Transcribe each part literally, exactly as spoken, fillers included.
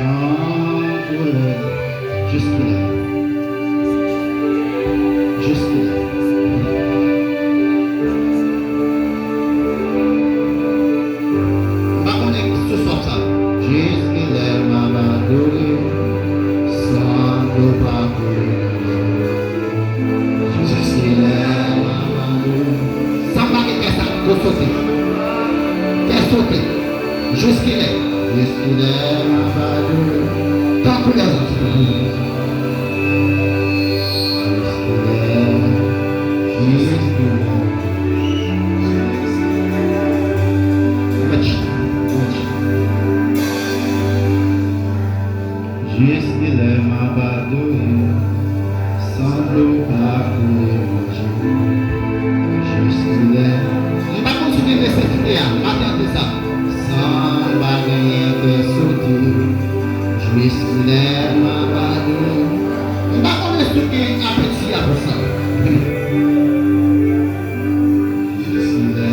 An doulè. Jiskilè? Jiskilè? M pa konnen sou sòt sa. Jiskilè m ap adore w san dlo pa koule nan je m? Jiskilè m ap adore w? Sa m pa gen kè sa, kò sote. Kè sote. Jiskilè? Jiskilè m ap adore w? Tankou lèzòt. Jiskilè? Jiskilè? Jiskilè m ap adore w san dlo pa koule nan je m? Jiskilè? M pa konn si w gen nesesite a, m pa tande sa. San m pa genyen kè sote, jiskilè m ap adore w? M pa konnen si w gen apeti a pou sa. Jiskilè?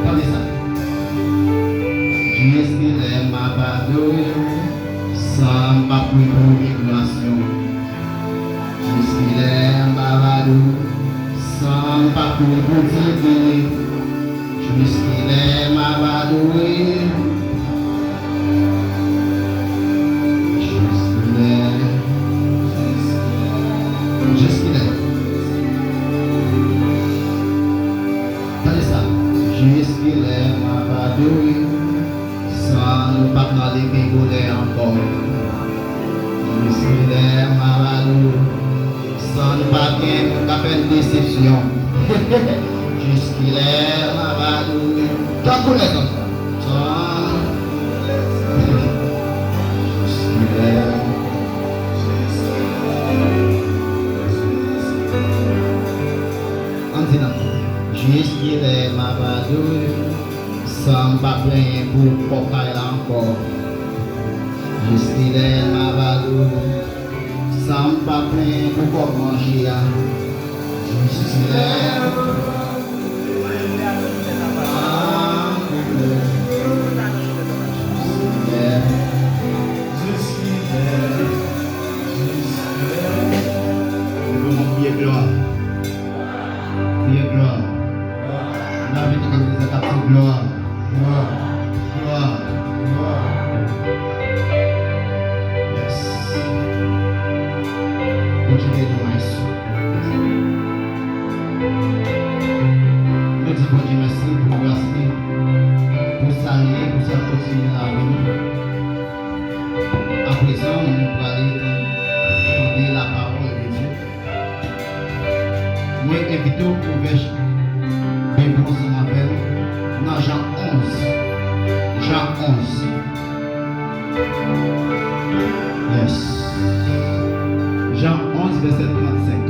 Tande sa. Jiskilè m ap adore w san m pa priye pou imigrasyon? Jiskilè m ap adore w san m pa priye pou Bondye vini? Jiskilè m ap adore w? Jiskilè? Jiskilè? Tande sa. Jiskilè m ap adore w san nou pa pral leve volè ankò? Jiskilè m ap adore w san nou pa gen moun k ap fè n desepsyon? Jiskilè m ap adore w? Tankou lèzòt. Tan. Jiskilè? Ann di nan. Jiskilè m ap adore w san m pa plenyen pou kòb kay la ankò? Jiskilè m ap adore w san m pa plenyen pou kòb manje a? Jiskilè? Jiskilè? Jiskilè? Jiskilè? Leve men w, kriye glwa. Kriye glwa. Lave men w, kriye glwa. Glwa. Glwa. Glwa. Yes. Bondye beni w, maestro. Nou di Bondye mèsi pou gras li, pou sa l ye, pou sa l kontinye nan lavi nou. Aprezan, nou prale tande la parole de Dieu. Mwen envite w ouvè Bib ou ansanm avè m nan Jan onz. Jan onz. Yes. Jan onz, vèsè trannsenk.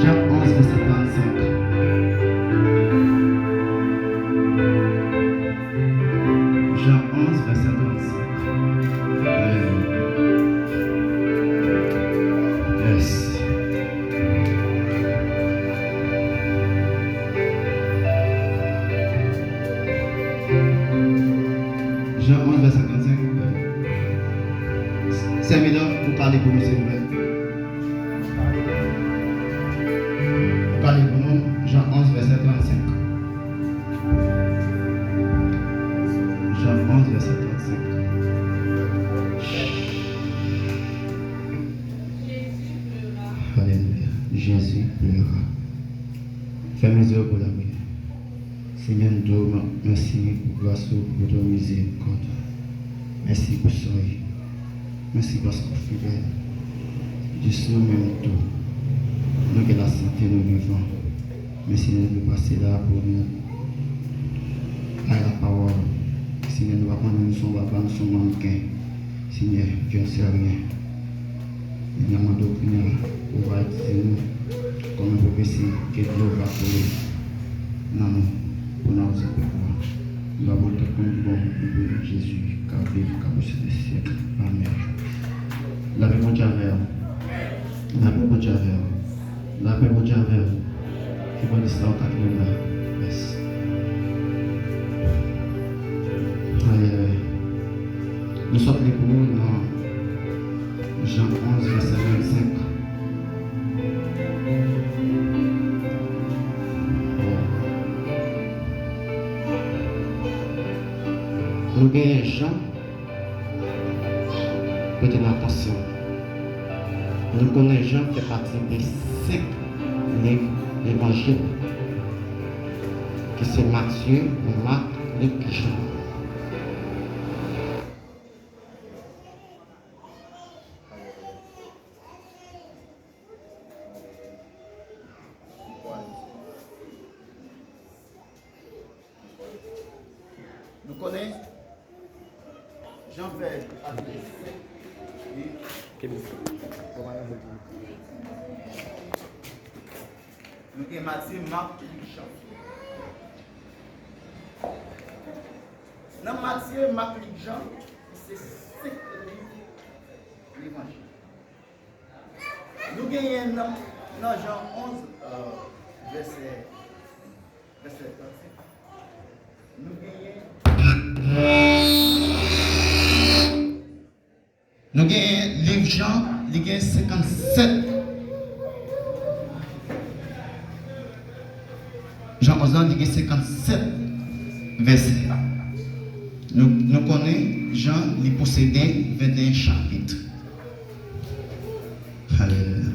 Jan onz, vèsè trannsenk. Jan onz, vèsè trannsenk. Alelouya. Yes. Jan onz, vèsè trannsenk. Sè Milò, ou ka li pou nou, silvouplè? Ou ka li pou nou, Jan onz, vèsè trannsenk. Jan onz, vèsè trannsenk. Alelouya. Jésus pleura. Fèmen je w pou lapriyè. Senyè, nou di w mèsi pou gras ou, pou tou mizerikòd ou. Mèsi pou sa w ye. Mèsi paske w fidèl. Jis nou menm tou, nou gen lasante, nou vivan. Men Senyè, nou pase la pou nou bay lapawòl. Senyè, nou pa konnen nou se yon baba, nou se yon mannken. Senyè, je ne sais rien. Senyè, mande w kounye a pou w ba itilize nou kòm yon pwofesi, ke dlo pa koule nan nou, pou n ap di pèp la, nou pa pou l te konn bon, nou beni Jezi k ap viv, k ap rete syèk dè syèk. Amèn. Lapè Bondye avè w. Lapè Bondye Bondye avè w. Lapè Bondye avè w. Ke Bondye sa w ka kenbe la. Mèsi. Alelouya. Nou sot li pou ou nan Jan onz, vèsè vennsenk. Nou genyen Jan, prete nou atansyon. Nou konnen Jan fè pati de senk liv Levanjil, ki se Matye, Mak, Lik, Jan. Nou konnen Jan fè pati de senk liv. Nou gen Matye, Mak, Lik, Jan. Nan Matye, Mak, Lik, Jan, se senk liv Levanjil. Nou genyen nan, nan Jan onz, euh, vèsè, vèsè trannsenk. Nou genyen, nou genyen liv Jan, li gen senkannsèt. Jan onz lan, li gen senkannsèt vèsè. Nou, nou konnen Jan, li posede venteyen chapit. Alelouya.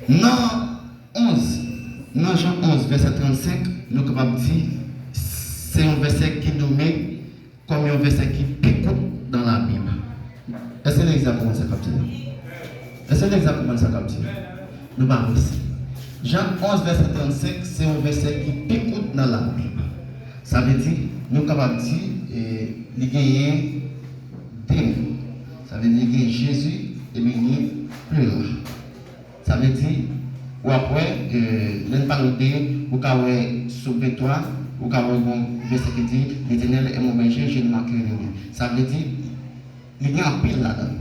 Nan onz, nan Jan onz, vèsè trannsenk, nou kapab di, se yon vèsè ki nome kòm yon vèsè ki pi kout nan Labib. Èske legliz la konprann sa k ap di la? Èske legliz la konprann sa k ap di la? Nou pa prese. Jan onz, vèsè trannsenk, se yon vèsè ki pi kout nan Labib. Sa vle di, nou kapab di, e, li genyen de mo. Sa vle di, li gen Jezi, epi li gen plen la. Sa vle di, w ap wè, e, lè n pale w de, ou ka wè Sòm venntwa, ou ka wè yon vèsè ki di, L'Éternel est mon berger, je ne manquerai rien. Sa vle di, li gen anpil ladan l.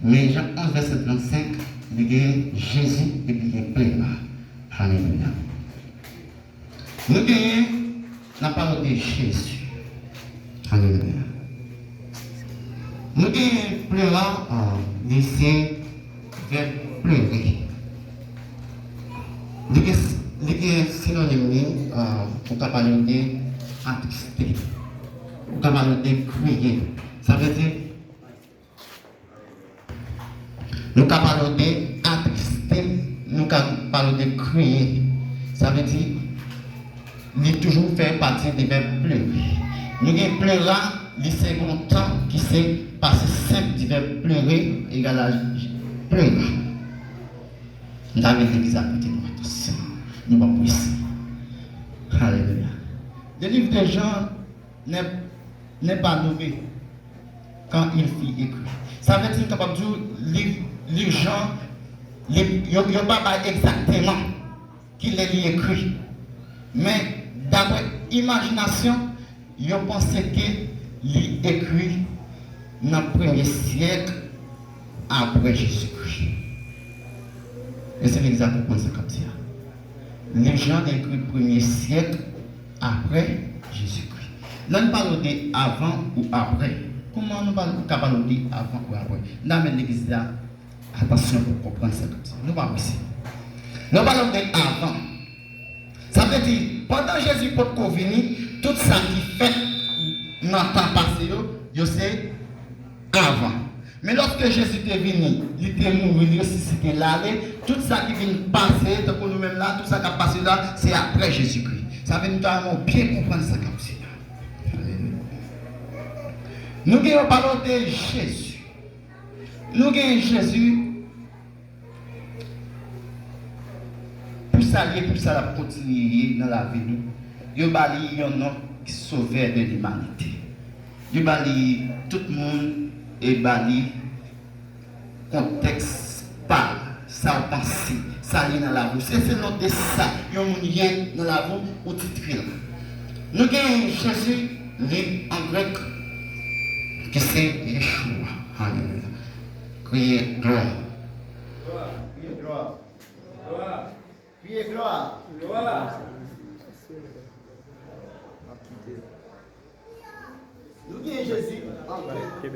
Men Jan onz, vèsè trannsenk, li gen Jezi epi li gen plen la. Alelouya. Nou genyen, n ap pale de Jezi. Alelouya. Nou genyen plera, ah, li se vèb plere. Li gen, li gen sinonim li, ah, ou ka pale de atriste. Ou ka pale de kriye. Sa vle di, nou ka pale w de atriste, nou ka pale w de kriye. Sa vle di, li toujou fè pati de vèb plere. Nou gen plera, li se yon tan ki se pase senp di vèb plere egal a plera. M ta vle legliz la prete nou atansyon. Nou pa prese. Alelouya. Le livre de Jean n'est, n'est pas nommé quand il fut écrit. Sa vle di, m kapab di w, liv, liv Jan, li, yo, yo pa bay egzakteman kilè li ekri. Men, daprè imajinasyon, yo panse ke li ekri nan premye syèk apre Jezikri. Èske legliz la konprann sa k ap di a? Liv Jan ekri premye syèk apre Jezikri. Lè n pale w de avan ou apre, kòman nou pale, ka pale w de avan ou apre? N a met legliz la atansyon pou konprann sa k ap di. Nou pa prese. Lè w pale w de avan, sa vle di, pandan Jezi potko vini, tout sa ki fèt nan tan pase yo, yo se avan. Men lòske Jezi te vini, li te mouri, li resisite, l ale, tout sa ki vin pase, tankou nou menm la, tout sa k ap pase la, se apre Jezikri. Sa vle di nou ta renmen w byen konprann sa k ap di la. Nou gen yon pale w de Jezi. Nou gen Jezi pou sa l ye, pou sa l ap kontinye ye nan lavi nou. Yo ba li yon non ki Sovè de limanite. Yo ba li tout moun e ba li kontèks pa l, sa w panse, sa l ye nan lavi w. Se selon de sa yon moun ye nan lavi w, ou titre l. Nou gen Jezi, li an grèk, ki se Yeshua. Alelouya. Kriye glwa. Glwa. Glwa. Nou gen Jezi an Grèk, ki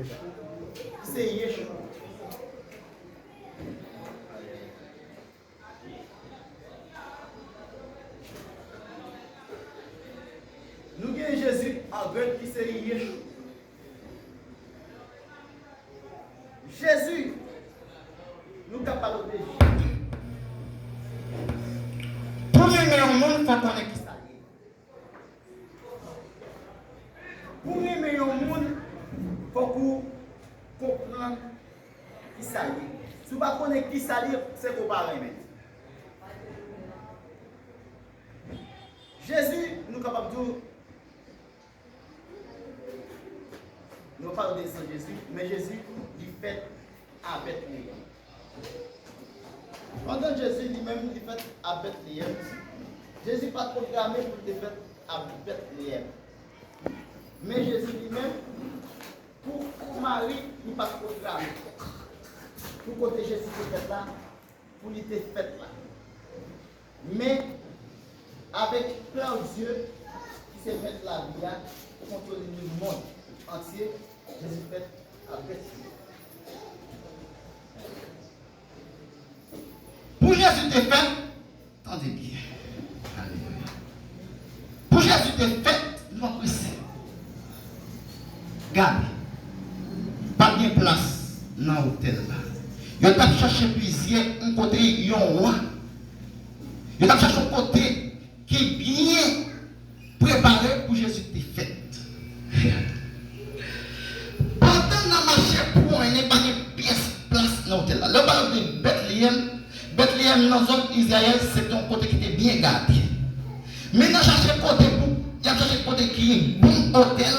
se Yeshua. Nou gen Jezi an Grèk, ki se Yeshua. Jezi, nou ka pale de Jezi. Pou renmen yon moun, fòk konnen ki sa l ye. Pou renmen yon moun, fòk ou konprann ki sa l ye. Si w pa konnen ki sa l ye, se ke w pa renmen. Jezi, nou kapab di w, nou pale de nesans Jezi, men Jezi, li fèt a Bètleyèm. Pandan Jezi li menm li fèt a Bètleyèm, Jezi pa t pwograme pou l te fèt a Bètleyèm. Men Jezi li menm, pou, pou Mari, li pa t pwograme. Pou kote Jezi te fèt la, pou li te fèt la. Men, avèk plan Dye, ki se mèt lavi a, ki kontwole lemonn antye, Jezi fèt avèk li. Pou Jezi te fèt, tande byen. Alelouya. Pou Jezi te fèt, nou ap resi. Gade, pa t gen plas nan otèl la. Yo t ap chache plizyè, yon kote yon wa. Yo t ap chache yon kote ki byen prepare pou Jezi te fèt. Pandan n ap mache pou mennen, pa gen pyès plas nan otèl la. Lè yo pale de Bètleyèm, Bètleyèm nan zòn Izrayèl, se te yon kote ki te byen gade. Men nan chache kote pou, y ap chache kote ki bon otèl,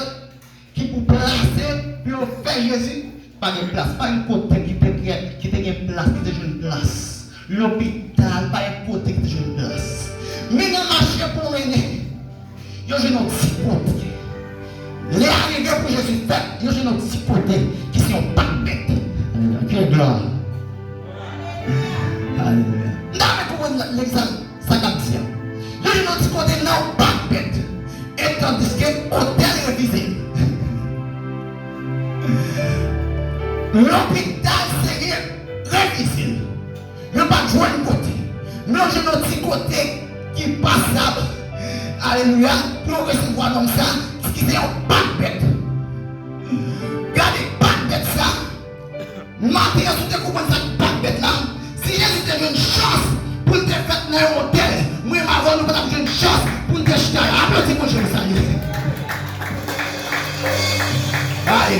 ki pou plase, pou yo fè Jezi, pa gen plas, pa gen kote ki te, ki te gen plas, ki te jwenn plas. Lopital, pa gen kote ki te jwenn plas. Men nan mache pwomennen, yo jwenn yon ti kote. Lè a rive pou Jezi fèt, yo jwenn yon ti kote ki se yon pak bèt. Alelouya. Ke glwa. Alelouya. N ta renmen konprann legzanp sa k ap di a. Yo jwenn yon ti kote nan yon pak bèt. E tandiske otèl refize. Lopital serye refize. Yo pa t jwenn kote. Men yo jwenn yon ti kote ki pasab. Alelouya. Pou yo resevwa nonm sa, ki se yon pak bèt. Gade pak bèt sa. Maten an, si w te konprann sa k pak bèt la, si Jezi te jwenn chans pou l te fèt nan yon otèl, mwen menm avè w, nou pa t ap jwenn chans pou n te chita la. Aplodi pou Jezi sa ye. Ay.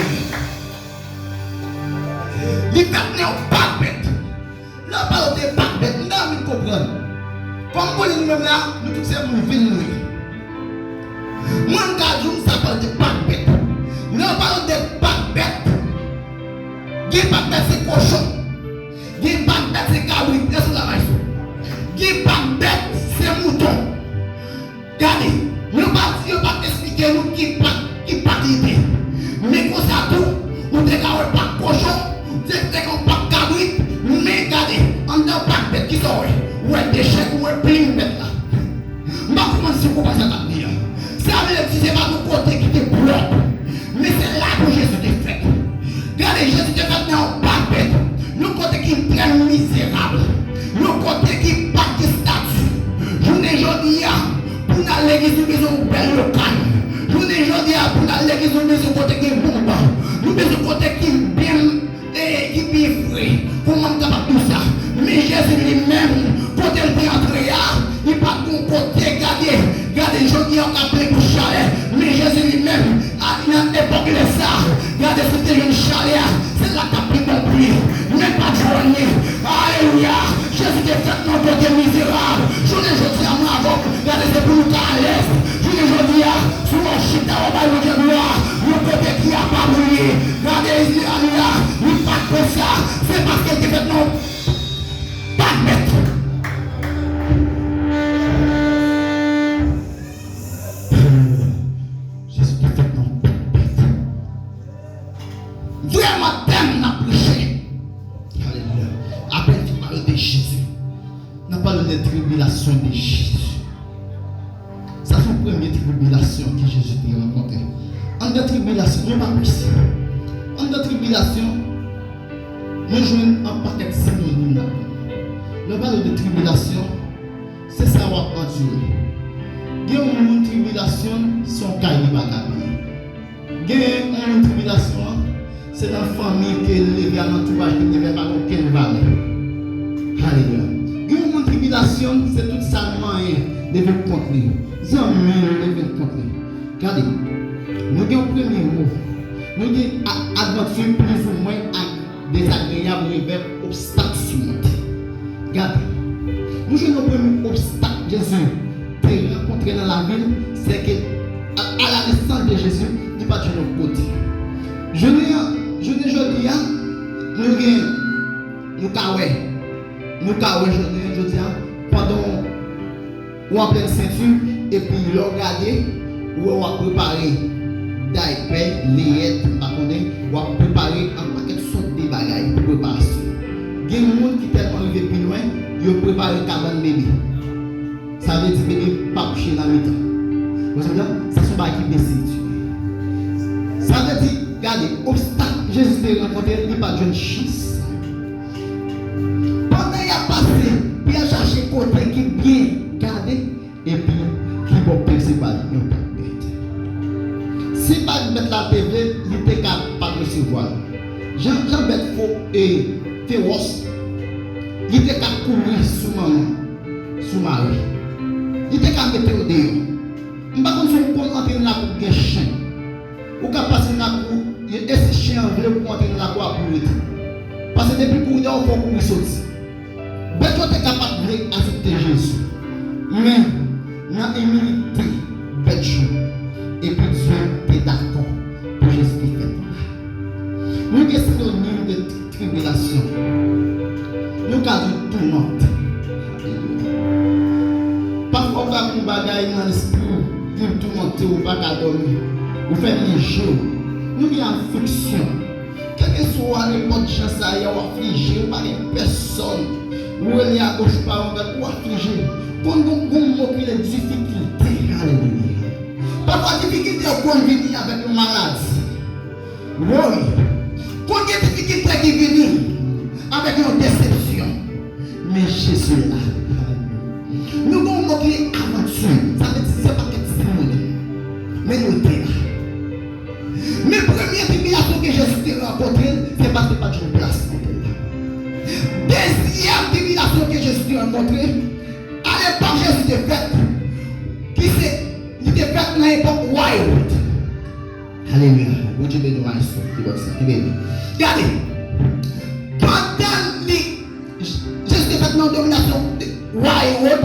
Li fèt nan yon pak bèt. Lè yo pale de pak bèt, m ta renmen n konprann. Kòm m konnen nou menm la, nou tout se moun vil nou ye. Mwen, m ka di w, m sa pale de pak bèt. Lè yo pale de pak bèt, gen pak bèt se kochon. Gen pak bèt se kabrit. Èske w travay sou? Gen pak bèt se mouton. Gade, yo pa di, yo pa t esplike nou ki pak, ki pak li te. Men konsa tou, ou te ka wè pak kochon, ou te, te ka wè pak kabrit, men gade, anndan pak bèt, kisa w wè? Ou wè dechèk, ou wè plim bèt la. M pa konprann si w konprann sa m ap di a. Sa vle di se pa yon kote ki te pwòp. Men se la tou Jezi te fèt. Gade, Jezi te fèt nan yon pak bèt, yon kote ki trè mizerab, yon kote ki pa t gen estati. Jounen jodi a, pou n al legliz, nou bezwen yon bèl lokal. Jounen jodi a, pou n al legliz, nou bezwen kote gen bon ban. Nou bezwen kote ki byen, e, ki byen fre. Kòman m kapab di w sa? Men Jezi li menm, kote l te antre a, li pa t gen yon kote, gade, gade, jodi a, w ka plen pou chalè. Men Jezi li menm, a, nan epòk lè sa, gade, si l te jwenn chalè a, se la k t ap pi bon pou li. Men l pa t jwenn li. Alelouya! Jezi te fèt nan yon kote mizerab. Jounen jodi a, mwen avè w, gade, se pou nou ka alèz. Jounen jodi a, si w chita, w ap bay Bondye glwa, yon kote ki apa pou li. Gade, alelouya, li pa t konsa. Se paske l te fèt nan yon pak bèt. Jezi te fèt nan yon pak bèt. Vrèman, tèm n ap preche. Alelouya. Apre n fin pale de Jezi, n ap pale de tribilasyon de Jezi. Sa se yon premye tribilasyon ke Jezi te rankontre. Anndan tribilasyon, nou pa plis. Anndan tribilasyon, nou jwenn yon pakèt sinonim ladan. Lè w pale de tribilasyon, se sa w ap andire. Gen yon moun, tribilasyon se yon kay li pa ka peye. Gen yon moun, tribilasyon an se nan fanmi ke l leve, a nan antouraj ke l leve, pa gen okenn valè. Alelouya. Gen yon moun, tribilasyon se tout sa l manyen leve kont li. Zanmi l leve kont li. Gade, nou gen yon premye mo. Nou gen a- advanti plizoumwen ak dezagreyab, revè, obstak simonte. Gade, nou jwenn yon premye obstak Jezi te rankontre nan lavi l, se ke a, a la nesans de Jezi, li pa t jwenn yon kote. Jounen an, jounen jodi a, nou gen, nou ka wè, nou ka wè jounen jodi a, pandan w anplèn senti, epi lè w gade, ou wè w ap prepare daypè, leyèt, m pa konnen, w ap prepare yon pakèt sòt de bagay pou preparasyon. Gen moun ki tèlman rive pi lwen, yo prepare kabann bebe. Sa vle di bebe pa kouche nan mitan. Ou konprann? Sa se yon bagay ki byen senti. Sa vle di, gade, obstak Jezi te rankontre, li pa t jwenn chans. Pandan y ap pase pou y al chache kote ki byen gade, epi ki bò k te resevwa l, yon bèt. Si pa t bèt la te vle, li te ka pa t resevwa l. Jan, jan bèt fo, e, fewòs, li te ka kouri sou manman, sou mari. Li te ka mete yo deyò. M pa konn si w konn antre nan lakou k gen chen. Ou ka pase nan lakou, e si chen an vle pou antre nan lakou a pou rete. Paske depi kouri deyò, fò w kouri soti. Bèt yo te ka pa t vle aksepte Jezi. Men, nan imilite bèt yo, epi Dye te dakò pou Jezi te fèt anba. Nou gen sinonim de tribilasyon. Nou ka di toumant. Alelouya. Pafwa w ka viv yon bagay nan lespri w, li toumante w, ou pa ka dòmi. Ou fèmen je w. Nou gen afliksyon. Kèlkeswa nenpòt jan sa ye, w aflije, ou pa gen pèsòn. Ou rele agoch, ou pa wè anbèt, ou aflije. Konn gon, gon mo ki rele difikilte. Alelouya. Pafwa difikilte yo konn vini avèk yon maladi. Woy! Konn gen difikilte ki vini avèk yon desepsyon. Men Jezi la. Nou gen yon mo ki avanti. Sa vle di se pakèt simoun. Men nou te la. Men premye tribilasyon ke Jezi te rankontre, se paske pa t jwenn plas nan tèt la. Dezyèm tribilasyon ke Jezi te rankontre, a lepòk Jezi te fèt, ki se, li te fèt nan epòk wa Ewòd. Alelouya. Bondye beni w, maestro. Ki bò sa? Ki beni. Gade. Pandan li, Jezi te fèt nan dominasyon wa Ewòd,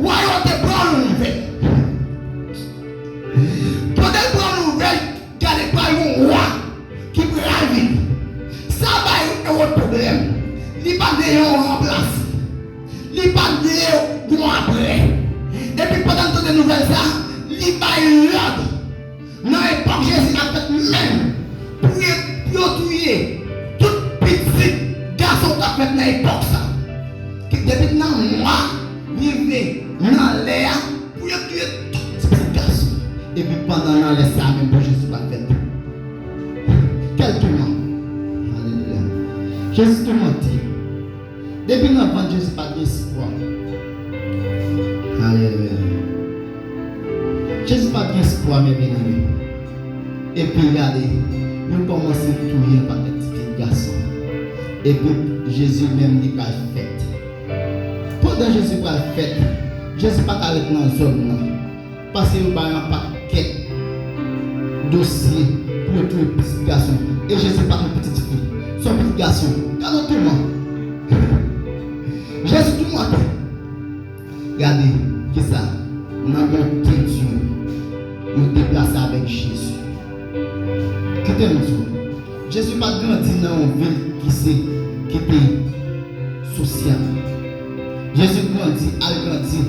wa Ewòd te pran yon nouvèl. Pandan l pran nouvèl, gade, pral yon wa ki pral vini. Sa bay Ewòd pwoblèm. Li pa t vle yon ranplase. Li pa t vle yon apre. Epi pandan l tande nouvèl sa, li bay lòd nan epòk Jezi ap fèt menm pou yo, pou yo touye tout pitit gason k ap fèt nan epòk sa. Ki depi nan mwa rive nan lè a, pou yo touye tout ti pitit gason. Epi pandan nan lè sa a menm pou Jezi pa fèt. Kèl touman! Alelouya! Jezi toumante. Depi nan vant Jezi pa t gen espwa. Alelouya! Jezi pa t gen espwa, men byeneme. Epi gade, yo kòmanse touye yon pakèt ti gason. Epi Jezi menm li pral fèt. Pandan Jezi pral fèt, Jezi pa ka ret nan zòn nan. Paske yo bay yon pakèt dosye pou yo touye pitit gason. E Jezi pa t yon pitit fi. Se yon pitit gason. Gade yon touman. Jezi toumante. Gade, kisa? Nan bonte Dye, yo deplase avèk Jezi. Kite m di w, Jezi pa t grandi nan yon vil ki se, ki te sosyal. Jezi grandi, al grandi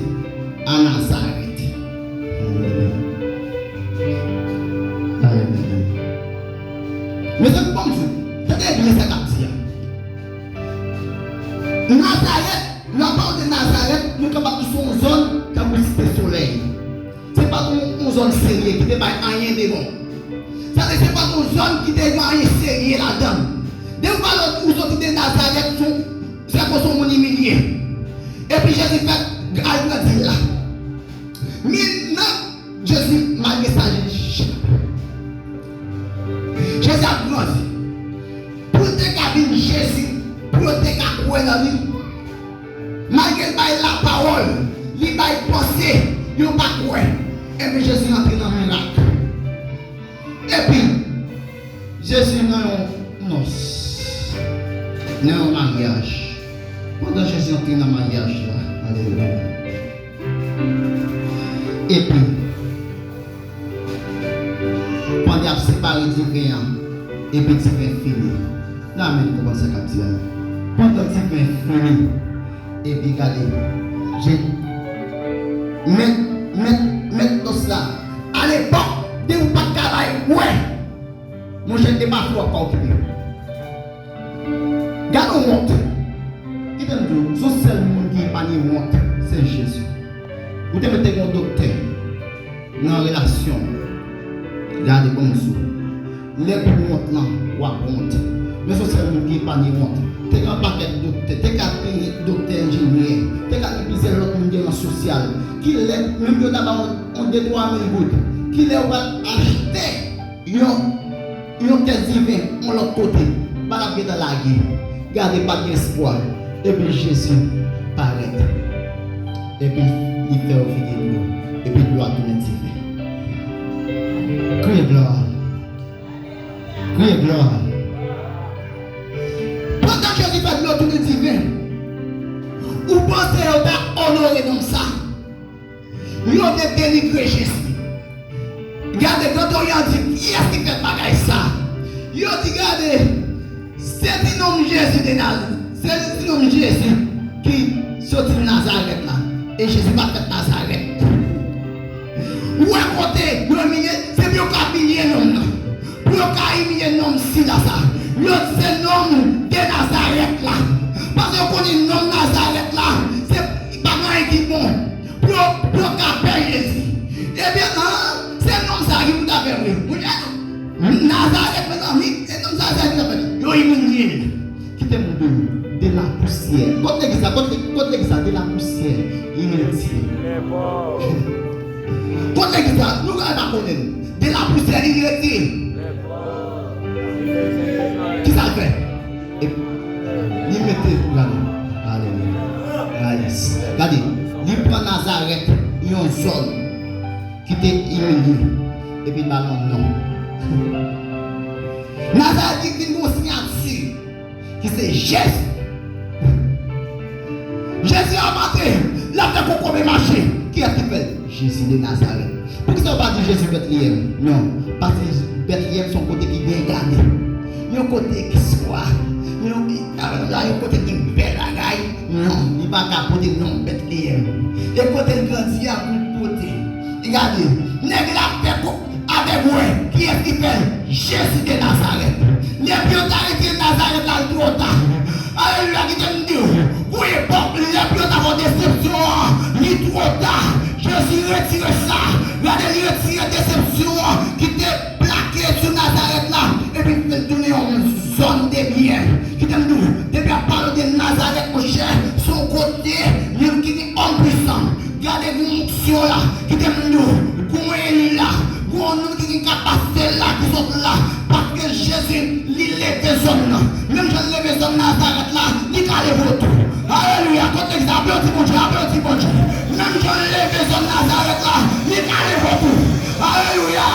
a Nazarèt. Alelouya. Alelouya. Mezanmi, ban m di w, tande byen sa k ap di a. Nazarèt, Lè w pale de Nazarèt, nou kapab di se yon zòn tankou Site Solèy. Se pa t yon, yon zòn serye ki te bay anyen de bon. Sa vle di se pa t yon zòn ki te gen anyen serye ladan l. Depi w pale ou soti de Nazarèt, se yon, se yon moun imilye. Epi Jezi fèk al grandi la. Men nan Jezi, malgre sa, Jezi, Jezi ap grandi. Pou l te ka vin Jezi, pou yo te ka kwè nan li, malgre l bay lapawòl, li bay panse, yo pa kwè. Ebyen, Jezi rantre nan mirak. Epi, Jezi nan yon nòs, nan yon maryaj. Pandan Jezi antre nan maryaj la, alelouya. Epi, pandan y ap separe diven an, epi diven fini. Nan men konprann sa k ap di a. Pandan diven fini, epi gade, je, mèt, mèt, mèt nòs la, alepòk, depi w pa t ka bay wè, monchè, te pa fè w ap pa okipe. Gade yon wont. Kite m di w, se yon sèl moun ki epanye wont, se Jezi. Ou te mete yon doktè nan relasyon w. Gade bon sou. Lè pou wont lan, w ap wont. Men se yon sèl moun ki epanye wont. Te gen yon pakèt doktè, te ka te doktè enjenyè, te ka gen plizyè lòt moun gen nan sosyal. Ki lè, menm yo ta ba w yon de twa mil goud, ki lè w pral achte yon, yon kè diven yon lòt kote, pa t ap gentan lage. Gade, pa t gen espwa. Epi Jezi parèt. Epi li fè yo vide dlo. Epi dlo a tounen diven. Kriye glwa. Kriye glwa. Pandan Jezi fè dlo tounen diven, ou panse yo ta onore nonm sa? Yo vle denigre Jezi. Gade, Grand Orient di, "Kiyès ki fè bagay sa?" Yo di, "Gade, se ti nonm Jezi de Naz-, se ti nonm Jezi ki soti Nazarèt la." E Jezi pa t fèt Nazarèt. Ou wè kote yo imilye, se pou yo ka imilye nonm nan. Pou yo ka imilye nonm sila sa. Yo di se nonm de Nazarèt la. Paske yo konnen nonm Nazarèt la, se pa gen anyen ki bon. Pou yo, pou yo ka pè Jezi. Ebyen, an, se nonm sa ki pou ta fè vre. Ou wè, Nazarèt, mezanmi, se nonm sa, sa ki ta fè. Yo imilye l. Kite m di w, de la pousyè. Kot legliz la? Kot le-, kot legliz la? De la pousyè. Li retire. Kot legliz la? Nou ka pa konnen l. De la pousyè, li retire. Kisa l fè? E li mete pou gade. Alelouya. Ah, yes. Gade, li pran Nazarèt, yon zòn ki te imilye, epi l ba l yon non. Nazarèt ki vin gon siyati ki se Jezi. Jezi envante, l ap fè kokobe mache. Kiyès ki fè l? Jezi de Nazarèt. Poukisa yo pa di Jezi Bètleyèm? Non, paske Bètleyèm se yon kote ki byen gade. Yon kote ki swa, yon, yon kote ki bèl bagay. Non, li pa ka pote non Bètleyèm. E kote l grandi a pou l pote. E gade, nèg la fè kou avèg wè. Kiyès ki fè l? Jezi de Nazarèt. Lè pou yo ta retire Nazarèt la, l twò ta. Alelouya, kite m di w, gon epòk, lè pou yo ta fè w desepsyon an, li twò ta. Jezi retire sa. Gade, li retire desepsyon an ki te plake sou Nazarèt la, epi l fè l tounen yon zòn de byen. Kite m di w, depi y ap pale de Nazarèt, monchè, se yon kote, menm ki gen òm pwisan. Gade gon onksyon la, kite m di w, gon eli la, gon nonm ki gen kapasite la, ki sot la, paske Jezi, li leve zòn nan. Menm jan l leve zòn Nazarèt la, li ka leve w tou. Alelouya, kot legliz la? Aplodi Bondye, aplodi Bondye. Menm jan l leve zòn Nazarèt la, li ka leve w tou. Alelouya.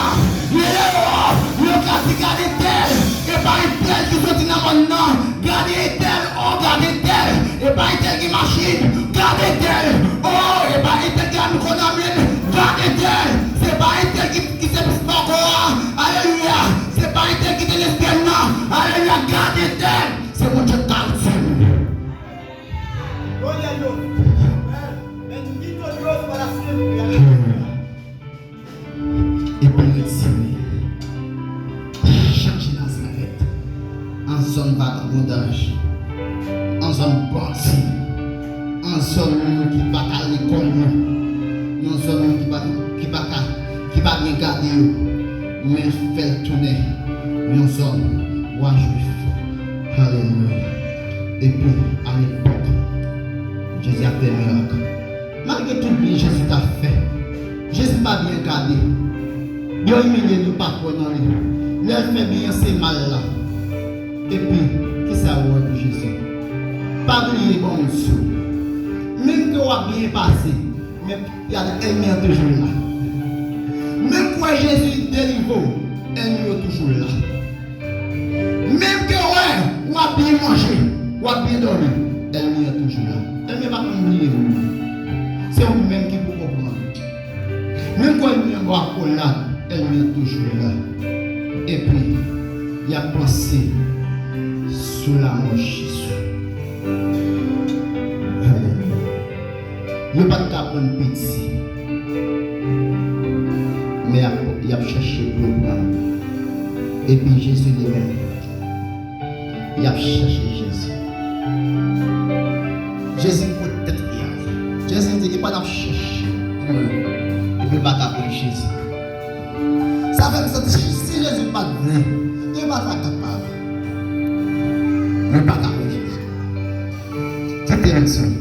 Li leve w, yo ka di gade tèl, e pa entèl ki soti nan mòn nan. Gade entèl, o, gade entèl, e pa entèl ki machin. Gade entèl, o, e pa entèl ki a mikwo nan men l. Gade entèl, se pa entèl ki, ki se pis poko a. Alelouya. Se pa entèl ki te lesbyèn nan. Alelouya. Gade entèl, se Bondye k ka retire w. Glória a Deus. Bendito Dios para siempre. Aleluya. Epi retire, chanje Nazarèt an zòn vagabondaj, an zòn bandi, an Yon zòn moun ki pa ka lekòl yo, yon zòn moun ki pa, ki pa ka, ki pa byen gade yo, men fè l tounen yon zòn wa Jwif. Alelouya. Epi, alepòk, Jezi ap fè mirak. Malgre tout byen Jezi t ap fè, Jezi pa byen gade. Yo imilye l, yo pa kwè nan li. Lè l fè byen an, se mal la. Epi, kisa yo wè pou Jezi? Pa bliye, bon, Jezi. Menm ke w ap byen pase, men y a, ènmi an toujou la. Menm ke w wè Jezi delivre w, ènmi yo toujou la. Menm ke w wè, w ap byen manje, w ap byen dòmi, ènmi an toujou la. Ènmi an pa konn bliye moun. Se ou menm ki pou konprann. Menm ke w wè ènmi an ba w akolad, ènmi an toujou la. Epi, y ap panse sou lanmò Jezi. Alelouya. Yo pa t ka pran piti. Men y ap, y ap chèche pou yo pran. Epi Jezi li menm, y ap chèche Jezi. Jezi pote tèt li ale. Jezi di, li pa t ap chèche mwen. Epi yo pa ka pran Jezi. Sa fè m santi si Jezi pa t vle, yo pa ta kapab. Yo pa ka pran Jezi. Kite m di w.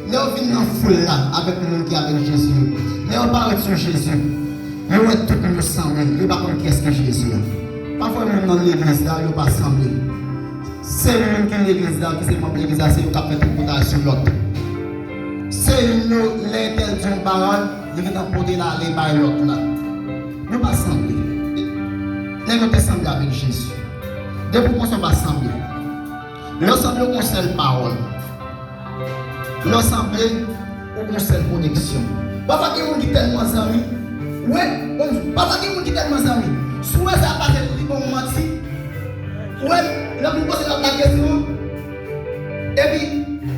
Lè w vin nan foul la avèk moun ki avèk Jezi yo, lè yo parèt sou Jezi, yo wè tout moun yo sanble, yo pa konn kiyès ki Jezi a. Pafwa moun nan legliz la, yo pa sanble. Se moun ki legliz la, ki se manm legliz la, se yo k ap fè tripotay sou lòt. Se yo, lè entèl di yon pawòl, li gentan pote l ale bay lòt la. Yo pa sanble. Nèg yo te sanble avèk Jezi. Depi w konsa, w pa sanble. Lè w sanble, w gon sèl pawòl. Lè w sanble, ou gon sèl koneksyon. Pafwa gen moun ki tèlman zanmi. Wi, bon, pafwa gen moun ki tèlman zanmi. Si w wè sa pase, li ba w manti. Ou wè, lè moun poze l ap lage sou ou. Epi,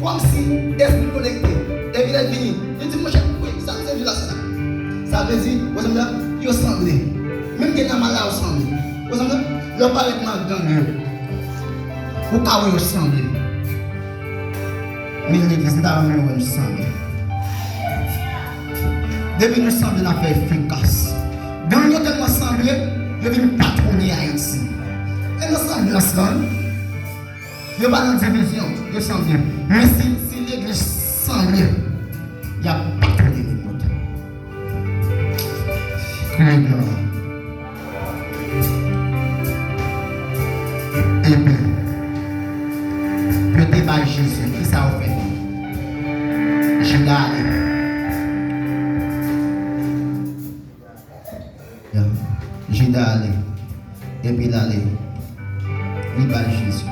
kòmsi, espri konekte. Epi lè l vini, li di, monchè, wi, sa m sezi la, se sa. Sa vle di, ou sanble, yo sanble. Menm gen nan mal la, yo sanble. Ou sanble, lè w parèt nan gang yo. Ou ka wè yo sanble. Men legliz, m ta renmen wè nou sanble. Depi nou sanble, n ap fè efikas. Gang yo tèlman sanble, yo vin patwone Ayiti. E nan sanblans lan, yo pa nan divizyon, yo sanble. Men si, si legliz sanble, y ap patwone nenpòt. Kriye glwa. Ebyen, yo te bay Jezi, kisa yo fè? Jida ale. Jida ale. Epi l ale. Li bay Jezi.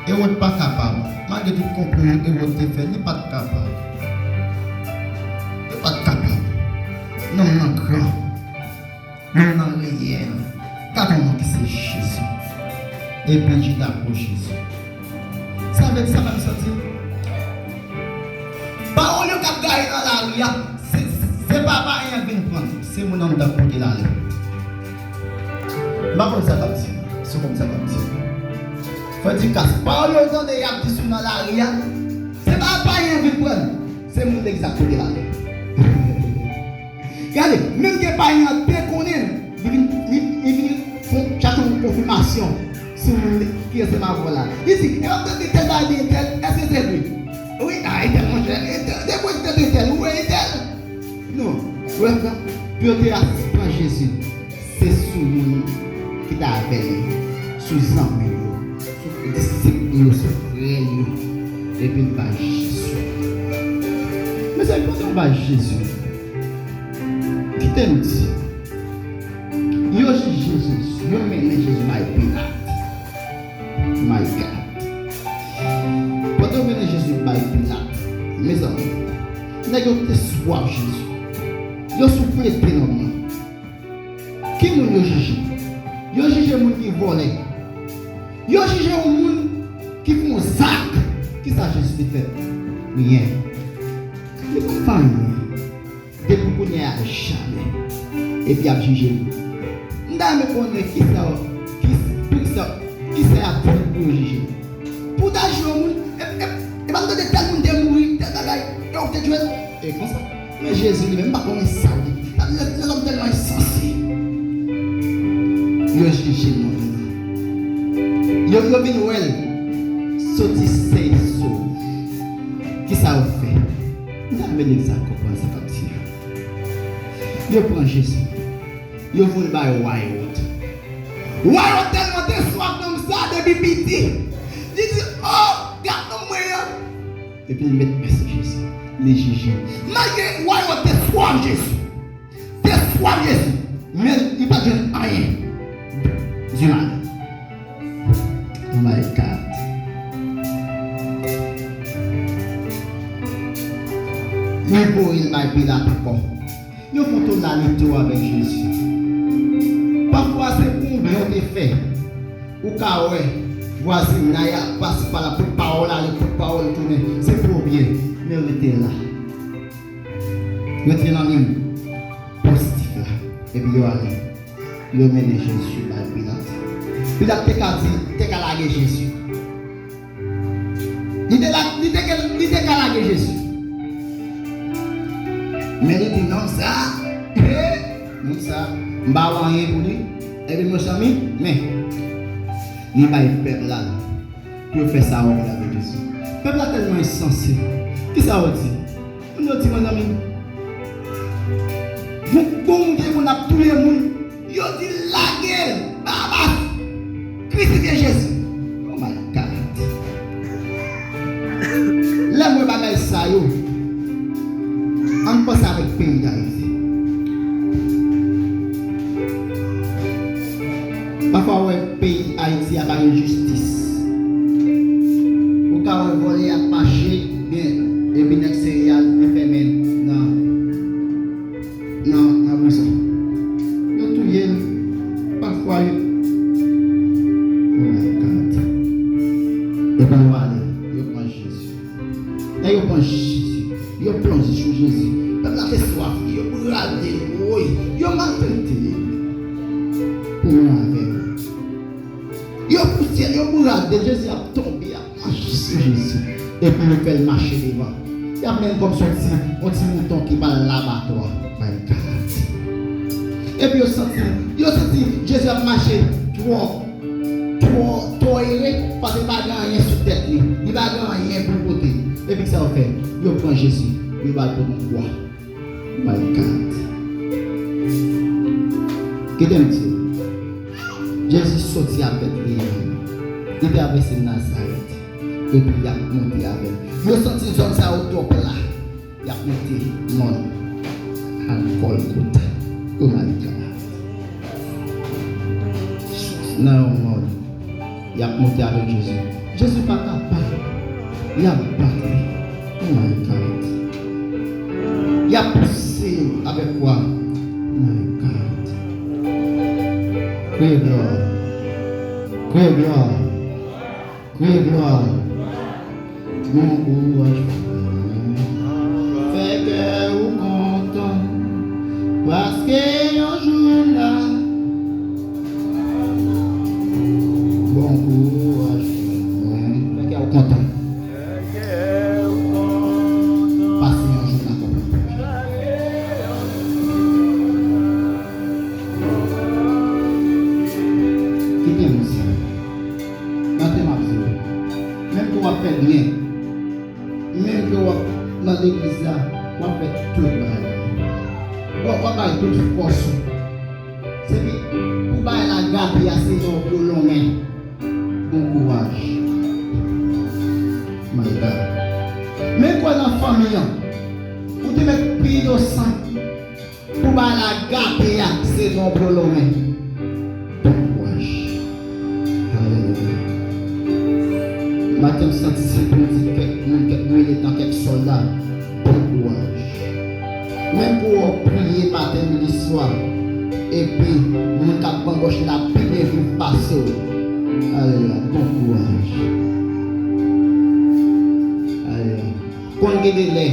Ewòd pa kapab. Malgre tout konplo Ewòd te fè, li pa t kapab. Li pa t kapab. Nonm nan gran. Nonm nan reyèl. Gade yon nonm ki se Jezi. Epi Jida pran Jezi. Sa vle di sa pa m santi. Pawòl yo k ap gaye nan lari a, se, se pa payen an k vin pran l, se moun anndan k pote l ale. M pa konn sa k ap di, se konn sa k ap di. Fò di kas, pawòl yo tande y ap di sou nan lari a, se pa payen an k vin pran l, se moun legliz la k pote l ale. Gade, menm ke payen an te konnen l, li vin, li, li vin fè, chache yon konfimasyon sou moun li, ki ansanm avè w la. Li di, e w ap tande tèl bagay de entèl, èske se vre? Wi, a entèl, monchè, entèl, depi w tande entèl, ou wè entèl? Non, ou wè sa? Pou yo te pran Jezi, se sou moun ki t avè l, sou zanmi yo, sou disip yo, sou frè yo, epi l bay Jezi. Mezanmi, pandan w bay Jezi, kite m di, yo jije Jezi, yo mennen Jezi bay Pilat. My God. Pandan yo mennen Jezi bay Pilat, mezanmi, nèg yo te swaf Jezi. Yo souflete nonm nan. Ki moun yo jije? Yo jije moun ki vòlè. Yo jije yon moun ki fè yon zak. Kisa Jezi te fè? Anyen. Li pa fè anyen. Depi kounye a jamè. Epi y ap jije li. M ta renmen konnen kisa, ki, kisa, kisa y ap di pou yo jije. Pou w ta jije yon moun, e, e, e pa m tande tèl moun te mouri, Te jwe e konsa. Men Jezi li menm pa konnen sa li. Lè lòm tèlman ensanse. Yo jije l nan men li. Yo, yo vin wè l soti Seychelles. Kisa yo fè? M ta renmen nèg sa konprann sa k ap di a. Yo pran Jezi. Yo voye l bay Wayot. Wayot tèlman te swaf nonm sa depi piti. Li di, "Oh, gad nonm mwen an." Epi l met men sou Jezi. Li jije. Malgre Wayot te swaf Jezi. Te swaf Jezi. Men li pa t jwenn anyen. Di mal. Oh my God. Li voye l bay Pilat ankò. Yo fè yon tonalite avèk Jezi. Pafwa, se pou yon byen w te fè. Ou ka wè vwazinay ap pase pa la, pote pawòl ale, pote pawòl tounen. Se pou yon byen, men rete la. Rete nan liy pozitif la. Epi yo ale. Yo mennen Jezi bay Pilat. Pilat te ka di, te ka lage Jezi. Li te la, li te, li te ka lage Jezi. Men li di, "Nonm sa, he, nonm sa, m pa wè anyen pou li." Epi, mezanmi, men, li bay pèp la pou yo fè sa yo vle avèk Jezi. Pèp la tèlman ensanse. Kisa yo di? Moun yo di, mezanmi, bon, bon, moun gen moun ap touye moun. Yo di, "Lage Barabas! Krisifye Jezi!" Oh my God! Lè m wè bagay sa yo, ann panse avèk peyi Dayiti. Pafwa, w wè peyi Ayiti a pa gen jistis. Ou ka wè vòlè ap mache byen, epi nèg serye a li fèmen nan, nan, nan prizon. Yo touye l, pafwa yo. Oh my God. Epi yo ale, yo pran Jezi. Lè yo pran Jezi, yo plonje sou Jezi. Pèp la te swaf li, yo brade l, woy, yo maltrete l. Pou yon avèg. Yo pouse l, yo brade l, Jezi ap tonbe, ap mache sou Jezi. Epi yo fè l mache devan. Y ap menm kòm si yon ti, yon ti mouton ki pral labatwa. My God. Epi yo santi, yo santi Jezi ap mache twò, twò, twò ere, paske li pa gen anyen sou tèt li. Li pa gen anyen pou l pote. Epi sa yo fè? Yo pran Jezi, yo ba l pou yon kwa. My God. Kite m di w. Jezi soti ak Betleyèm. Li travèse Nazarèt. Epi y ap monte avè l. Yo santi zòn sa yo twò pla. Y ap monte mòn al Gòlgota. Oh my God. Nan yon mòn. Y ap monte avèk Jezi. Jezi pa ka pa. Y ap bat li. Oh my God. Y ap pouse l avèk kwa. Oh my God. Kriye glwa. Kriye glwa. Kriye glwa. Bon kouraj frè mwen. Fè kè ou kontan. Paske yon jou la. Bon kouraj frè mwen. Fè kè ou kontan. Pase yon jou la kontan. Kite m di w. Gade m ap di w. Menm ke w ap fè byen, menm ke w ap nan legliz la, w ap fè tout bagay. W ap, w ap bay tout fòs ou. Sepi pou bagay la gabe a, se nan w pou yo lonmen. Bon kouraj. My God. Men kwè nan fanmi an. Ou te mèt pi inosan. Pou bagay la gabe a, se nan w pou yo lonmen. Bon kouraj. Alelouya. Maten m santi se pou m di kèk moun, kèk militan, kèk sòlda, bon kouraj. Menm pou w priye maten, midi, swa, epi moun k ap banbòche la pi byen viv pase w. Alelouya, bon kouraj. Alelouya. Konn gen de lè,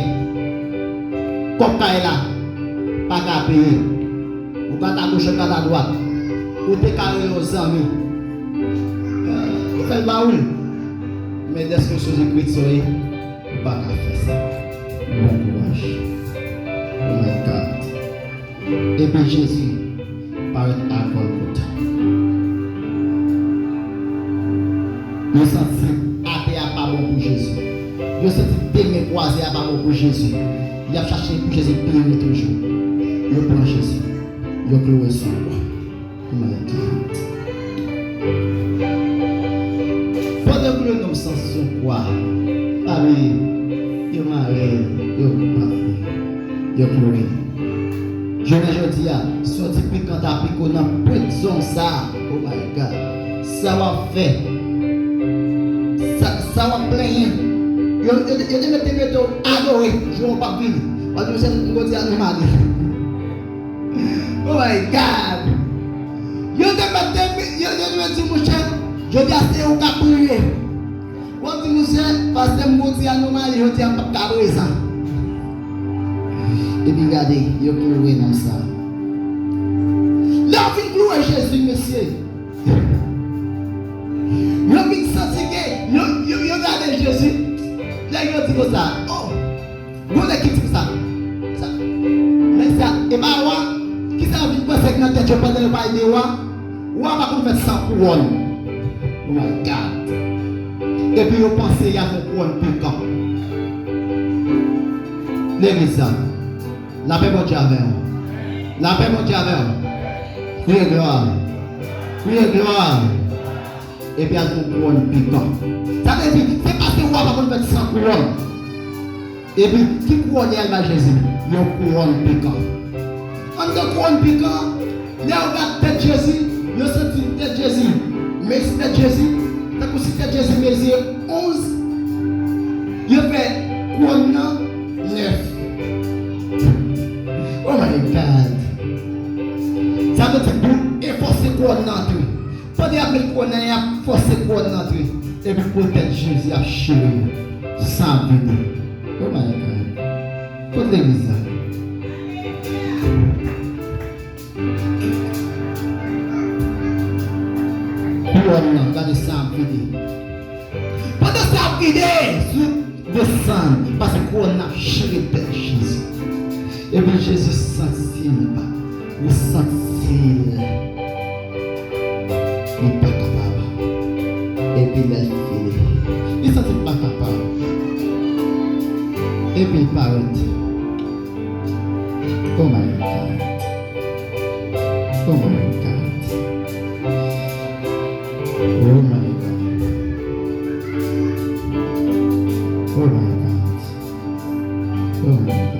kòb kay la pa ka peye. Ou kat agoch, ou kat adwat. Ou te ka rele yon zanmi. Ou fè l ba ou l. Men dèske w sonje kretyen w ye, ou pa ka fè sa. Bon Oh my God. Epi Jezi parèt a Gòlgota. Yo santi atè a pa bon pou Jezi. Yo santi de men kwaze a pa bon pou Jezi. Y ap chache pou Jezi pi wo toujou. Yo pran Jezi. Yo kloure sou kwa. Pandan ke yo nonm san sou kwa, pa bliye, yo mare l, yo bat li, yo kloure l. Jounen jodi a, si yon ti pikan ta pike w nan pwent zong sa a, oh my God, sa w ap fè? Sa, sa w ap plenyen? Yo, yo, yo te mete, mete w adore, jou w p ap vini. W ap di, "Mesye, m jodi a nou mare." Oh my God! Yo te mèt te, yo, yo te mèt di, "Monchè, jodi a se ou k ap priye." W ap di, "Monchè, pastè m jodi a nòmal, jodi a m p ap ka prezan." Epi gade, yo kloure nonm sa. Lè yo fin kloure Jezi, mesye, yo fin santi ke, yo, yo, yo gade Jezi, lè yo di konsa, "Oh, Gon nèg ki di sa. Sa, nèg sa, e pa wa? Kisa yo vin panse k nan tèt yo pandan yo pa ede wa? Wa pa konn fèt san kouwòn." Oh my God. Epi yo panse y ap yon kouwòn pikan. Legliz la, lapè Bondye avè w. Lapè Bondye avè w. Kriye glwa. Kriye glwa. Epi al fè yon kouwòn pikan. Sa vle di, se paske wa pa konn fèt san kouwòn. Epi, ki kouwòn y al bay Jezi? Yon kouwòn pikan. Anndan kouwòn pikan, lè yo gad tèt Jezi, yo santi tèt Jezi, mezi tèt Jezi, tankou si tèt Jezi mezi onz, yo fè kouwòn nan nèf. Oh my God! Sa vle di, pou efòse kouwòn nan antre. Pandan y ap met kouwòn nan, y ap fòse kouwòn nan antre. Epi po tèt Jezi ap chire. San ap vide. Oh my God. Kot legliz la? Kouwòn nan, gade san ap vide. Pandan sa ap vide, sou desann, paske kouwòn nan ap chire tèt Jezi. Epi Jezi santi l pa, li santi l, li pa kapab. Epi lè l fini, li santi l pa kapab. Epi l parèt. Oh my God. Oh my God. Oh my God. Oh my God. Oh my God. Oh my God.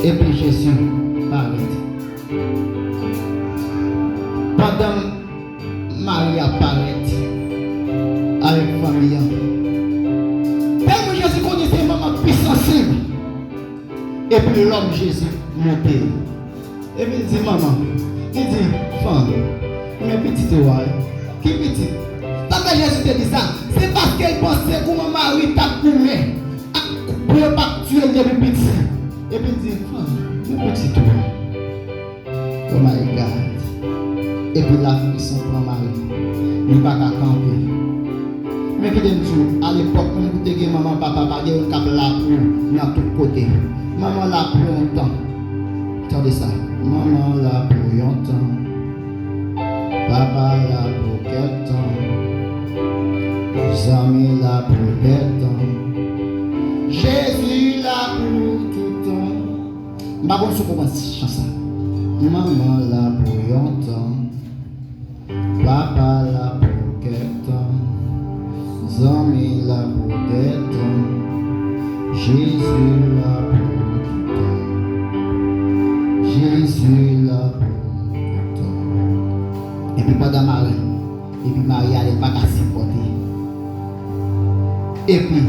Epi Jezi parèt. Pandan Mari ap parèt avèk fanmi an. Tèlman Jezi konnen se manman k pi sansib. Epi lòm Jezi monte. Epi l di, "Manman," li di, "Fanm, men pitit ou a, wi." "Ki pitit?" Sa fè Jezi te di sa, se paske l panse kouman Mari t ap goumen ak pou yo pa t tiye l depi piti. Epi l di, "Fanm, men pitit ou a." Oh my God. Epi lafrison pran Mari. Li pa ka kanpe. Men kite m di w, alepòk, menm pou te gen manman, papa, pa gen youn k ap la pou ou nan tout kote. Manman la pou yon tan. Tande sa. Manman la pou yon tan. Papa la pou kèk tan. Zanmi la pou dè tan. Jezi la pou tout tan. M pa konn si w konprann chan sa. Manman la pou yon tan. Papa la pou kèk tan. Zanmi la pou dè tan. Jezi la pou tout tan. Jezi la pou tout tan. Epi pandan Mari, epi Mari ale, l pa ka sipòte. Epi,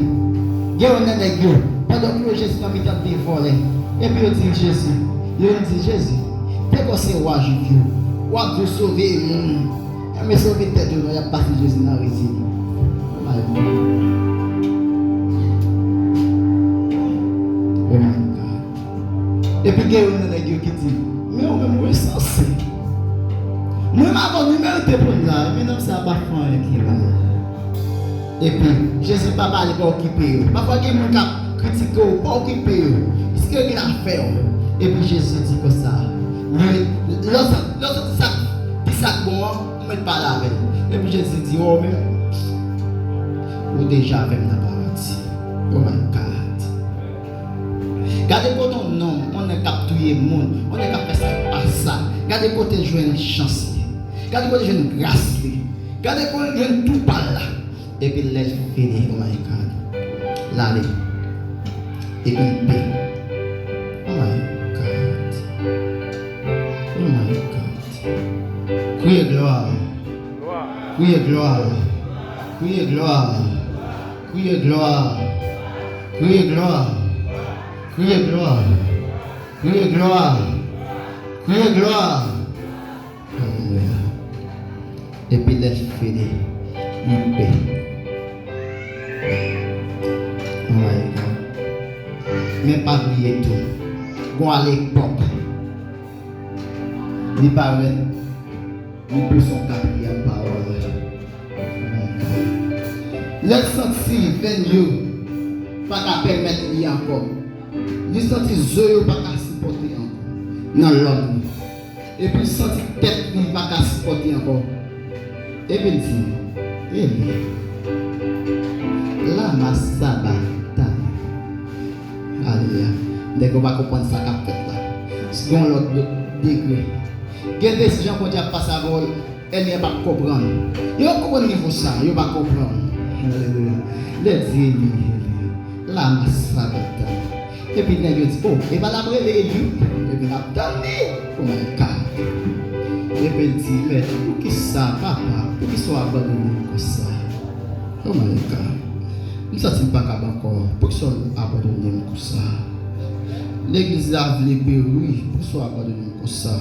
gen youn nan nèg yo, pandan yo kloure Jezi nan mitan de vòlè, epi yo di Jezi, yo di Jezi, "Te kò se wa Jwif yo, w ap di w sove moun, men sove tèt ou non, y ap pase Jezi nan rezil." Oh my God. Oh my God. Epi gen youn nan nèg yo ki di, "Men ou menm ou ensanse. Mwen m avè w, nou merite pou n la, men nonm sa a pa fè anyen ki mal." Epi, Jezi pa pale, pa okipe yo. Pafwa gen moun k ap kritike w, pa okipe yo. Siske yo gen afè w. Epi Jezi di konsa, lè, lè w santi, lè w santi sa k, ki sa k bon an, ou mèt pale avè l. Epi Jezi di, o, men, ou deja avè m nan paradi. Oh my God. Gade kote yon nonm, yon nèg k ap touye moun, yon nèg k ap fè sa k pa sa. Gade kote l jwenn chans li. Gade kote l jwenn gras li. Gade kote l jwenn tou pa l la. Epi lè l fini, oh my God, l ale. Epi l pe. Oh my God. Oh my God. Kriye glwa. Kriye glwa. Kriye glwa. Kriye glwa. Kriye glwa. Kriye glwa. Kriye glwa. Kriye glwa. Alelouya. Epi lè l fini, li pe. Oh my God. Men pa bliye tou, gon alepòk, li parèt, li pouse yon katriyèm pawòl. Oh my God. Lè l santi venn yo pa ka pèmèt li ankò, li santi zo yo pa ka sipòte ankò nan lòm li. Epi l santi tèt li pa ka sipòte ankò. Epi l di, Eli, lama sabaktani? Alelouya. Nèg yo pa konprann sa k ap fèt la. Se yon lòt de-, degre. Gen de jan Bondye ap pase avè w, ènmi an p ap konprann. Yo pa konprann nivo sa, yo pa konprann. Alelouya. Lè di, Eli, Eli, lama sabaktani? Epi nèg yo di, o, e pa l ap rele Eli, epi l ap tann li. Oh my God. Epi l di, men, poukisa, papa, poukisa w abandone m konsa? Oh my God. M santi m pa kab ankò. Poukisa w abandone m konsa? Legliz la vle peri, poukisa w abandone m konsa?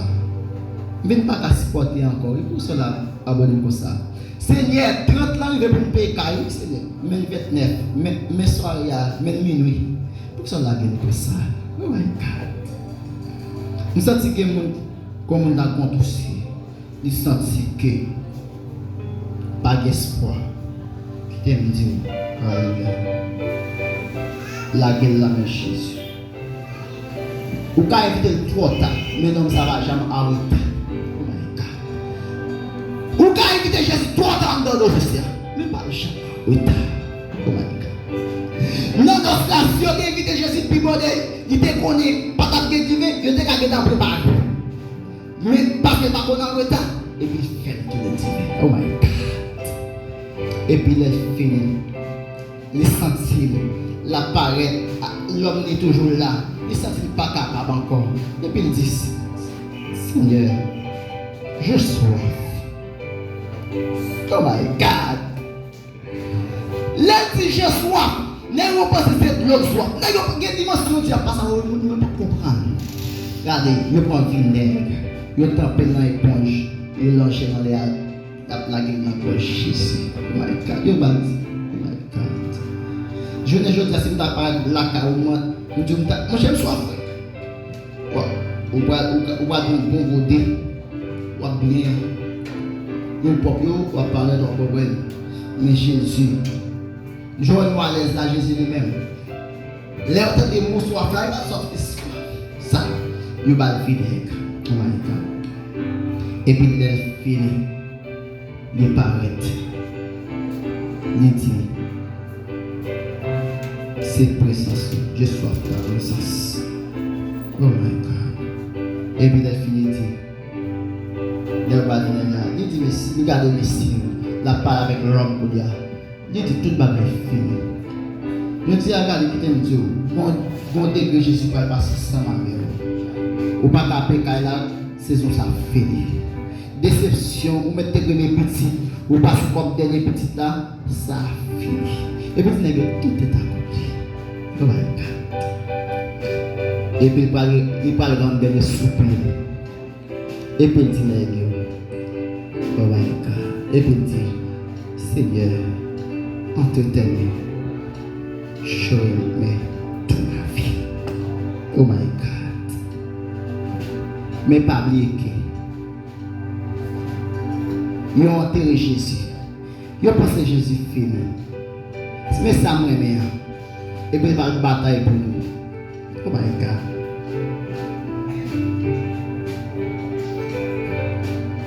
M vin pa ka sipòte ankò, wi, poukisa w abandone m konsa? Senyè, trant lan rive pou m peye kay, wi, Senyè. Men ventnèf, men, men sware a, men minwi. Poukisa w lage m konsa? Oh my God. M santi gen moun, kon moun nan gon dosye. Li santi ke pa gen espwa. Kite m di w, alelouya. Lage l nan men Jezi. Ou ka envite l twò ta, men nonm sa pa janm an reta. Oh my God. Ou ka envite Jezi twò ta anndan nòs la, men pa janm an reta. Oh my God. Nan nòs la, si yo te envite Jezi pi bonè, li te konnen pa t ap gen diven, yo te ka gentan prepare. Men paske l pa konn an reta, epi l fè l tounen diven. Oh my God. Epi lè l fini, li santi l, l ap parèt, a, lòm li toujou la. Li santi l pa kapab ankò. Epi l di, Senyè, je soif. Oh my God. Lè l di je soif, nèg yo panse se dlo l swaf. Nèg yo gen dimansyon di ap pase a, moun yo pa konprann. Gade, yo pran vinèg, yo tanpe l nan eponj, yo lanje l anlè a, y ap lage l nan gòj Jezi. Oh my God, yo ba l di, oh my God. Jounen jodi a, si m ta parèt lakay ou, mwen, m di w m ta, monchè, m swaf, frè. Ou, ou pral, ou, ou pral pran yon bon gode, w ap byen, yo pwòp yo, w ap parèt, w ap bwè. Men Jezi, jwenn ou alèz la, Jezi li menm. Lè yo tande mo swaf la, yo pa swaf, sa, yo ba l vinèg. Oh my God. Epi lè l fini, li parèt. Li di, se prezans ou, je soif ta prezans. Oh my God. Epi lè l fini di, lè l ba l vinèg la, li di, mesi, li gade mesi, l ap pale avèk lòm kounye a. Li di, tout bagay fini. Jodi a, gade, kite m di w, gon, gon degre Jezi pral pase ansanm avè w. Ou pa ka peye kay la, sezon sa fini. Desepsyon, ou mèt te renmen pitit, ou pase kòm dènye pitit la, sa fini. Epi di nèg yo, tout est accompli. Oh my God. Epi li pral, li pral rann dènye soupi. Epi l di nèg yo, oh my God. Epi l di, Senyè, entretenme, je remets toute ma vie. Oh my God. Men pa bliye ke yo antere Jezi. Yo panse Jezi fini. Men sa m renmen an. Epi l pral batay pou nou. Oh my God.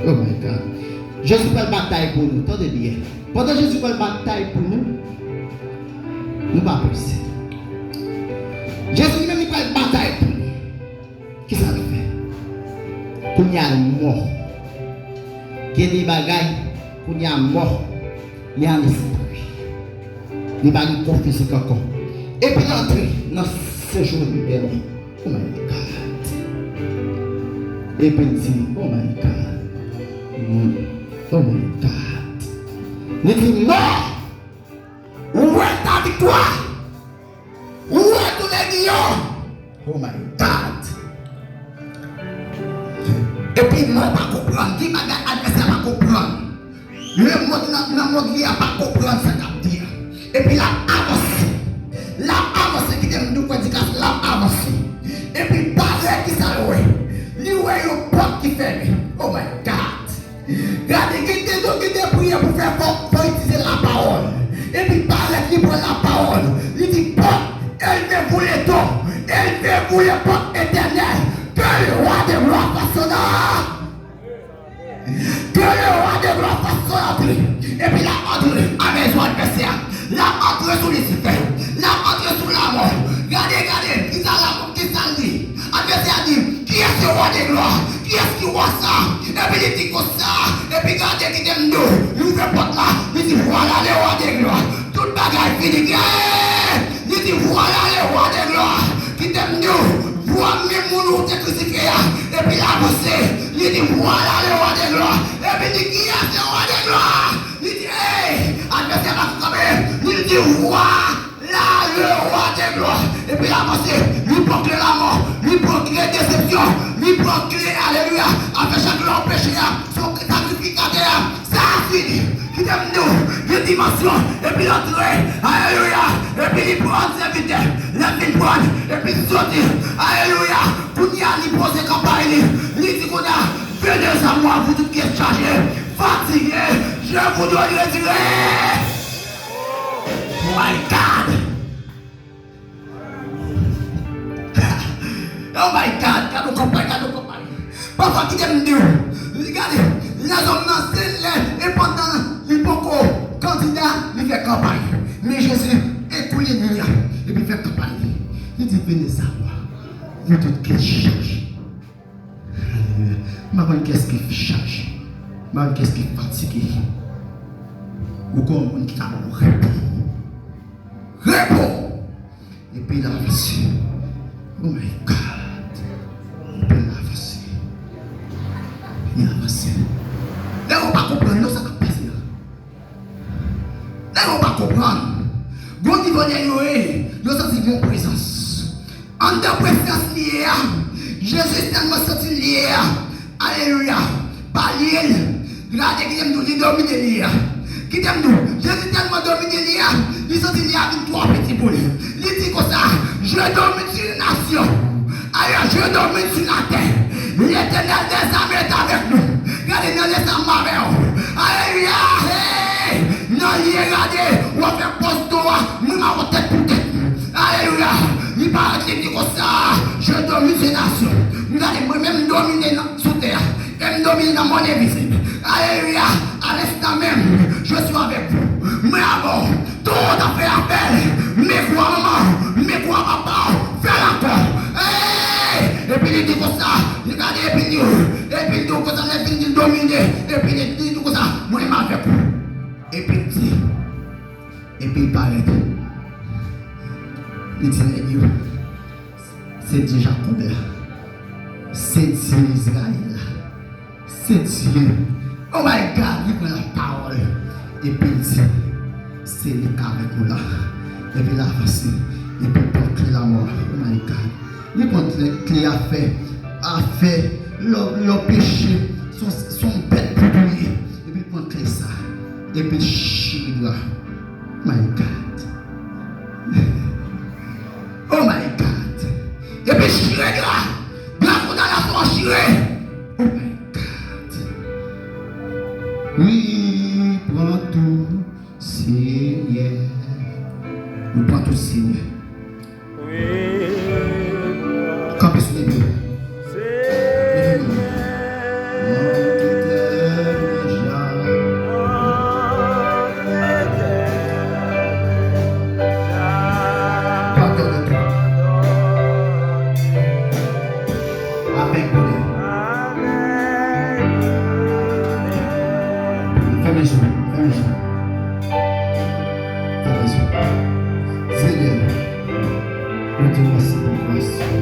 Oh my God. Jezi pral batay pou nou. Tande byen. Pandan Jezi pral batay pou nou, nou pa prese. Jezi li menm li pral batay pou nou. Kisa l fè? Kounye a l mò. Gen de bagay, kounye a mò. Li an espri. Li pa gen konfyans ankò. Epi l antre nan sejou libè. Oh my God. Epi l di, oh my God. Mm. Oh my God. Li di, mò! Ou wè ta viktwa! Ou wè tou nèg yo! Oh my God! Epi mò pa konprann, gen bagay advèsè pa konprann. Lemonn nan, nan mond li a pa konprann sa k ap di a. Epi l ap avanse. L ap avanse, kite m di w predikasyon, l ap avanse. Epi parèt ki sa l wè. Li wè yon pòt ki fèmen. Oh my God! Gade, gen de nou ki te priye pou fè fò, fò itilize lapawòl. Epi parèt li pran lapawòl. Li di, pòt, élevez-vous les dos, élevez-vous les portes éternelles, que le roi de gloire fasse son œuvre. Que le roi de gloire fasse son entrée. Epi l ap antre avè zòn advèsè a. L ap antre sou Lisifè. L ap antre sou lamò. Gade, gade, kisa lamò, kisa l di? Advèsè a di, kiyès ki wa de glwa? Kiyès ki wa sa? Epi li di konsa, epi gade, kite m di w, li ouvè pòt la, li di, vwala le wa de glwa. Tout bagay fini. Gade! Li di, vwala le wa de glwa. Kite m di w, vwa menm moun ou te krisifye a. Epi l avanse, li di, vwala le wa de glwa. Epi li di, kiyès le wa de glwa? Li di, ey, advèsè pa kanpe. Li di, vwa la, le wa de glwa. Epi l avanse, li pran kle lamò, li pran kle desepsyon, li pran kle, alelouya, avè chak lè w peche a, se yon sakrifikatè a, sa a fini. Kite m di w, gen dimansyon, epi l antre, alelouya, epi li pran sèvitè, lè l fin pran, epi l soti, alelouya, kounye a li poze kanpay li, li di kounye a, venez à moi, vous toutes qui êtes chargés, fatigués, je vous donnerai du répit. Oh my God! Oh my God! Gade yon kanpay, gade yon kanpay. Pafwa kite m di w, gade, lèzòm nan se lè, e pandan li poko kandida, li fè kanpay. Men Jezi enklini a, epi fè kanpay li. Li di, venez à moi, vous toutes qui êtes chargés. Alelouya. M pa konn kiyès ki chaje. M pa konn kiyès ki fatige. Ou konn moun ki ta ba w repo. Repo! Epi l avanse. Oh my God. Epi l avanse. Li avanse. Lè ou pa konprann non sa k ap pase a. Nèg yo pa konprann. Gon nivo nèg yo ye, yo santi gon prezans. Anndan prezans li ye a, Jezi tèlman santi li ye a. Alelouya. Pa li ye. Gade kite m di w, li domine li ye a. Kite m di w, Jezi tèlman domine li ye a, li santi li a vin twò piti pou li. Li di konsa, je domine sur les nations. Ailleurs, je domine sur la terre. L'Éternel des armées est avec nous. Gade nan lè sa m avè w. Alelouya. Hey! Nan lye gade, w ap fè pòz do a, mwen m ap tèt pou tèt. Alelouya. Li parèt li di konsa, je domine sur les nations. Gade, mwen menm m domine nan, sou tè a. E m domine nan mond envizib. Alelouya. À l'instant même, je suis avec vous. Mwen avè w. Tout a fè apèl. Men kwa manman, men kwa papa, fè l ankò. Hey! Epi li di konsa, li gade epi li, epi li di konsa, lè fin di l domine, epi li di konsa, mwen m avèk ou. Epi l di, epi l parèt. Li di nèg yo, se Dye Jakòb la, se Dye Izrayèl la. Se Dye. Oh my God, li pran lapawòl. Epi l di, se li k avèk nou la. Epi l avanse. Epi l pran kle lamò a. Oh my God. Li pran kle, kle afè. Afè. Lè w, lè w peche. Se yon, se yon bèt pou ou ye. Epi l pran kle sa. Epi l chire dra. Oh my God. Oh my God. Epi l chire dra. Dra kondanasyon an chire. Oh my God. Wi, pran tou, Senyè. Senyè. Kanpe sou leve w. Leve w. Padone tout. Avèk bonè. Fèmen je w, fèmen je w. Fèmen je w. Senyè, nou di w mèsi pou gras ou.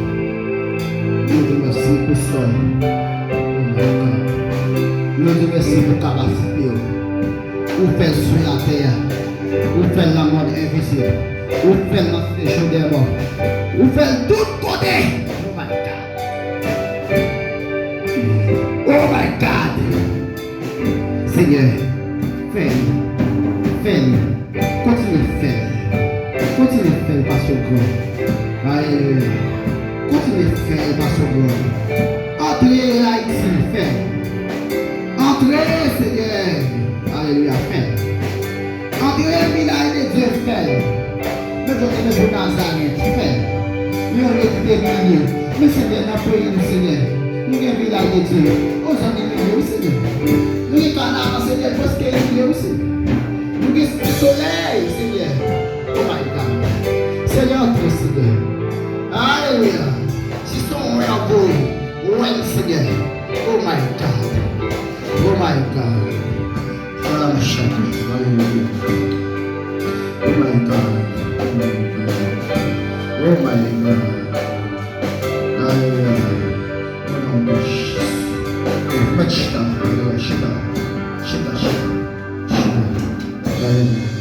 Nou di w mèsi pou sò w. Nou di w mèsi pou kapasite w. Ou fè l sou latè a. Ou fè l nan mond envizib. Ou fè l nan sejou dè mò. Ou fè l tout kote. Oh my God. Oh my God. Senyè, fè l. Fè l. Kontinye fè l. Kontinye fè l, paske w gran. Alelouya. Kontinye fè l, paske w gran. Antre Ayiti, fè l. Antre, Senyè. Alelouya, fè l. Antre vilaj de Dye, fè l. Men kote men pou Nazarèt, fè l. Men yon lè ki te bliye. Men Senyè, nan peyi nou, Senyè, nou gen vilaj de Dye. O, zanmi, nou ye, wi, Senyè. Nou gen kanaval, Senyè, preske rive, wi, Senyè. Nou gen solèy, Senyè. Oh my God. Senyè, antre, Senyè. Alelouya. Si se yon wè pou wè l, Senyè. Oh my God. Oh my God. Aleluya. Oh my God. Oh my God. Oh my God. Aleluya. O non de Jezi. Mèt chita. Aleluya. Chita. Chita, chita. Chita. Aleluya.